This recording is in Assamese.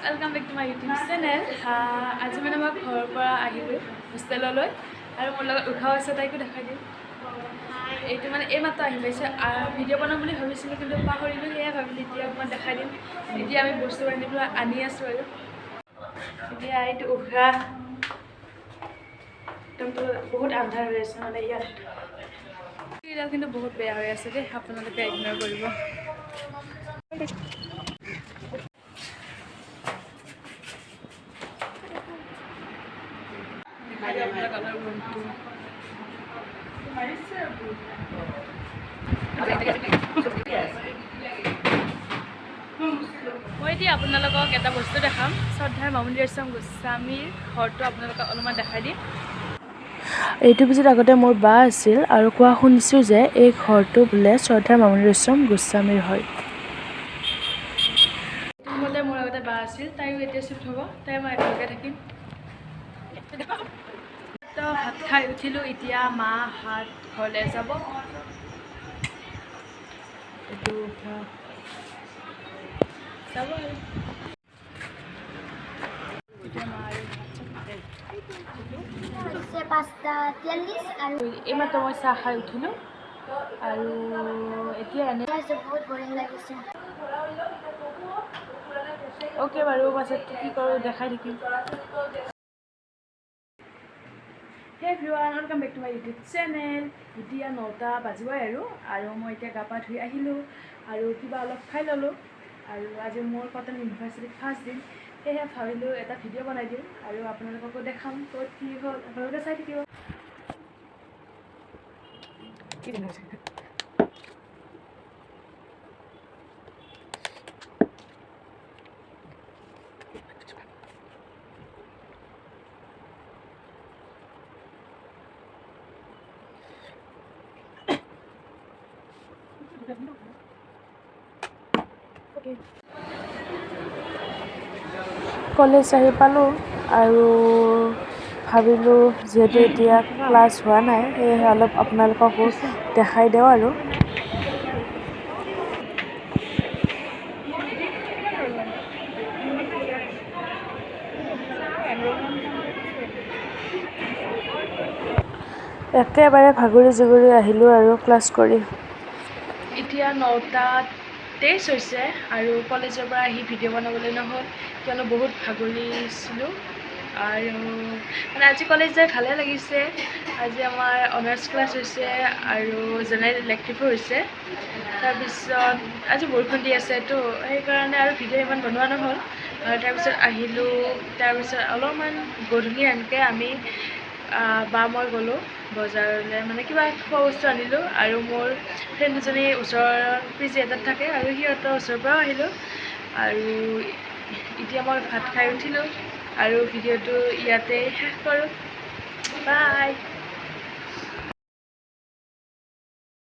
Welcome back to my YouTube channel. আজি মানে মই ঘৰৰ পৰা আহিলোঁ হোষ্টেললৈ আৰু মোৰ লগত উষাও আছে, তাইকো দেখাই দিম। এইটো মানে এইমাত্ৰ আহি পাইছে। ভিডিঅ' বনাম বুলি ভাবিছিলোঁ কিন্তু পাহৰিলোঁ, সেয়ে ভাবিলোঁ এতিয়া অকণমান দেখাই দিম। এতিয়া আমি বস্তু আনি আনি আছোঁ আৰু এতিয়া এইটো উষা। একদমতো বহুত আন্ধাৰ হৈ আছে মানে ইয়াত। এইডাল কিন্তু বহুত বেয়া হৈ আছে দেই, আপোনালোকে ইগন'ৰ কৰিব। মই এতিয়া আপোনালোকক এটা বস্তু দেখাম, শ্ৰদ্ধাৰ মামণি ৰয়ছম গোস্বামীৰ ঘৰটো আপোনালোকক অলপমান দেখাই দিম। এইটো পিছত আগতে মোৰ বা আছিল আৰু কোৱা শুনিছোঁ যে এই ঘৰটো বোলে শ্ৰদ্ধাৰ মামণি ৰয়ছম গোস্বামীৰ হয়। মতে মোৰ আগতে বা আছিল, তাইও এতিয়া চিফ্ট হ'ব, তাই মই একেলগে থাকিম। তো ভাত খাই উঠিলোঁ, এতিয়া মা হাত ঘৰলৈ যাব। এইটো যাব আৰু এতিয়া মা আৰু 5:43 আৰু এইমাত্ৰ মই চাহ খাই উঠিলোঁ আৰু এতিয়া এনে বহুত বৰিং লাগিছে। অ'কে বাৰু, পাছত কি কৰোঁ দেখাই থাকিম। Hey everyone, welcome back to my YouTube channel. এতিয়া 9টা বাজিবই আৰু আৰু মই এতিয়া গা পা ধুই আহিলোঁ আৰু কিবা অলপ খাই ল'লোঁ। আৰু আজি মোৰ কটন ইউনিভাৰ্চিটিত ফাৰ্ষ্ট দিন, সেয়েহে ভাবিলোঁ এটা ভিডিঅ' বনাই দিওঁ আৰু আপোনালোককো দেখাম ক'ত কি হ'ল, আপোনালোকে চাই থাকিব। কলেজ আহি পালোঁ আৰু ভাবিলোঁ যিহেতু এতিয়া ক্লাছ হোৱা নাই, সেয়েহে অলপ আপোনালোককো দেখাই দিওঁ আৰু। একেবাৰে ভাগৰি জুগৰি আহিলোঁ আৰু ক্লাছ কৰি। এতিয়া 9:23 হৈছে আৰু কলেজৰ পৰা আহি ভিডিঅ' বনাবলৈ নহ'ল, কিয়নো বহুত ভাগৰিছিলোঁ। আৰু মানে আজি কলেজ যাই ভালে লাগিছে। আজি আমাৰ অনাৰ্ছ ক্লাছ হৈছে আৰু জেনেৰেল ইলেক্টিভো হৈছে। তাৰপিছত আজি বৰষুণ দি আছেতো, সেইকাৰণে আৰু ভিডিঅ' ইমান বনোৱা নহ'ল। আৰু তাৰপিছত আহিলোঁ, তাৰপিছত অলপমান গধূলি এনেকৈ আমি বা মই গ'লোঁ বজাৰলৈ, মানে কিবা খোৱা বস্তু আনিলোঁ। আৰু মোৰ ফ্ৰেণ্ড দুজনী ওচৰৰ পি জি এটাত থাকে আৰু সিহঁতৰ ওচৰৰ পৰাও আহিলোঁ। আৰু এতিয়া মই ভাত খাই উঠিলোঁ আৰু ভিডিঅ'টো ইয়াতে শেষ কৰোঁ। বাই।